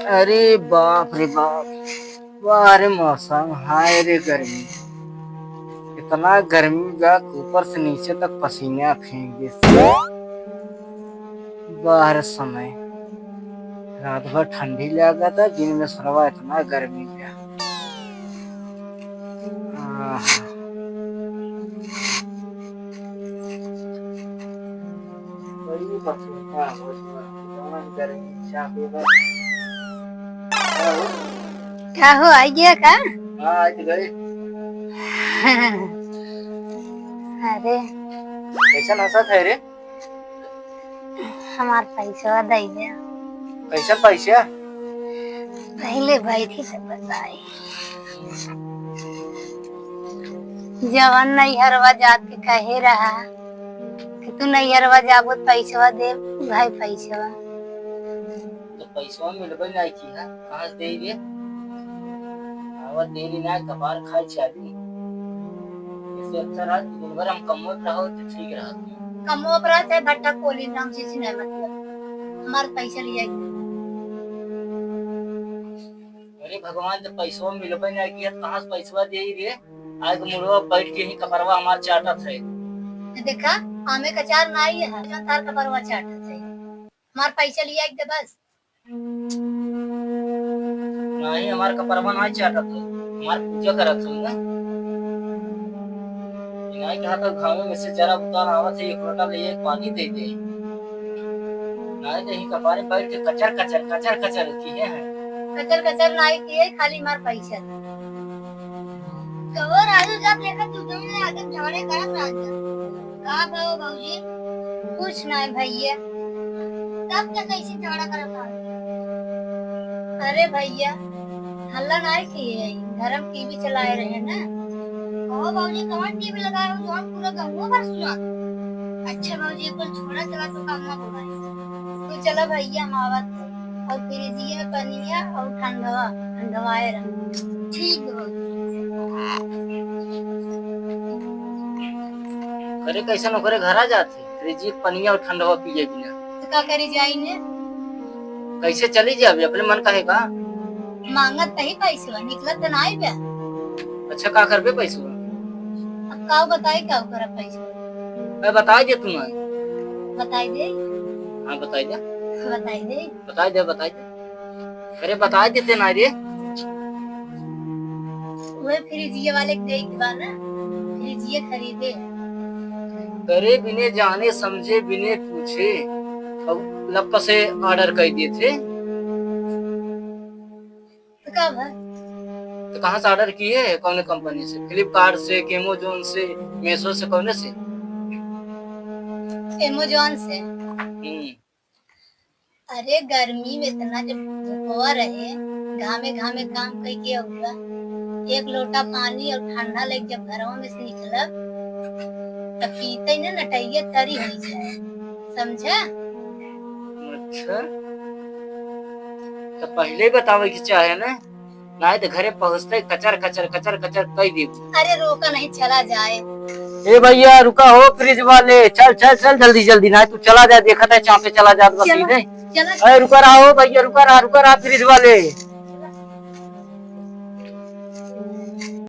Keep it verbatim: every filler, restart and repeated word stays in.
अरे बाप रे बाप, वाह रे मौसम, हाय रे गर्मी। इतना गर्मी बा कि ऊपर से नीचे तक पसीना फेंक दे। वाह रे समय, रात भर ठंडी लागत, दिन में सरवा इतना गर्मी बा। आह। बड़ी पसीना आवत बा, जवन गर्मी चापे बा। का हो, आई गया का? हाँ, आई तो गई। अरे। कैसन हंसत है रे? हमार पैसवा दे दे। कैसन पैसा? पहले बैठी से बताई। जवन नैहरवा जात के कहे रहा कि तू नैहरवा जाबो त पैसवा दे, भाई पैसवा। तो पैसवा मिलबे नहीं की है, कहाँ से दे रे? आवत देरी ना, कपार खाए चाली। इससे अच्छा रहा कि दिन भर हम कमवत रहो तो ठीक रहा। कमवत रहा चाहे भट्टा कोली, राम जी से नहीं मतलब, हमार पैसा लिया। अरे भगवान, जब पैसवा मिलबे ना किया, कहाँ से पैसवा दे रे? आज तो मुड़वा बैठ के ही कपरवा हमार चाटत है। देखा, आमे का चार ना आई है, जो तार कपरवा चाटत है। हमार पैसा लिया एक दे बस। नहीं, हमार कपरवा ना चाटत है, हमार पूजा करत है ना। नहीं कहा तो घामे में से जरा उतार आवत है, एक लोटा ले एक पानी दे दे। नाहीं तो यहीं कपारे बैठ के कचर, कचर, कचर, कचर किहे हैं। कचर, कचर नाहीं किहे, खाली मार पैसा। कहो राजू, जब देखा तू दोनों आके झगड़े करत रहत जा। का कहो भौजी? कुछ नाहीं भैया। तब तक कैसे झगड़ा करत रहत? अरे भैया, हल्ला नाहीं किहे, घर में टीवी चलाए रहे ना। कहो भौजी, कौन टीवी लगाए हो, जौन पूरा गंगो भर सुना? अच्छा भौजी, एक बार छोड़ा चला तो काम ना बोलाए। तो चला भैया, हम आवत है। और फ्रिजिया में पनिया और ठंडवा, ठंडवाए रह। ठीक बा भौजी। अरे कैसन ओकरे घरा जात है, फ्रिजिया के पनिया और ठंडवा पिए बिना। तो का करी जाई ने? कैसे चली जाबे, अपने मन का है का? मांगत तही पैसवा, निकलत त नाई बे। अच्छा, का करबे पैसवा? अब का बताई, का करब पैसवा? मैं बताई दे तुम्हें। बताई दे। हाँ, बताई दे। बताई दे। बताई दे, बताई दे। अरे, बताई देते ना रे। वह फ्रिजिया वाले के देख बा ना, फ्रिजिया खरीदे। करे बिने जाने समझे बिने पूछे, अब लप से order कर दिए थे। तो का भा? तो कहाँ से order किहे है? कौने company से? Flipkart से, कि Amazon से, Meesho से, कौने से? Amazon से। हम्म। अरे गर्मी में इतना जब धुपवा रहे, घामे घामे काम कइके अउआ, एक लोटा पानी और ठंडा लेके जब घरवा में से निकलब, तब पीते ही ना नटैया तरी होइ जाए, समझा? अच्छा, तो पहिले बतावे के चाहे ना, नाहीं तो घरे पहुँचते कचर कचर कचर कचर कई देबू। अरे रोका नहीं, चला जाए। ए भैया रुका हो, फ्रिज वाले, चल चल चल जल्दी जल्दी, नाहीं तू चला जा, देखत है चापे चला जात बा चला, सीधे। चला। अरे रुका रहा हो भैया, रुका रहा, रुका रहा फ्रिज वाले।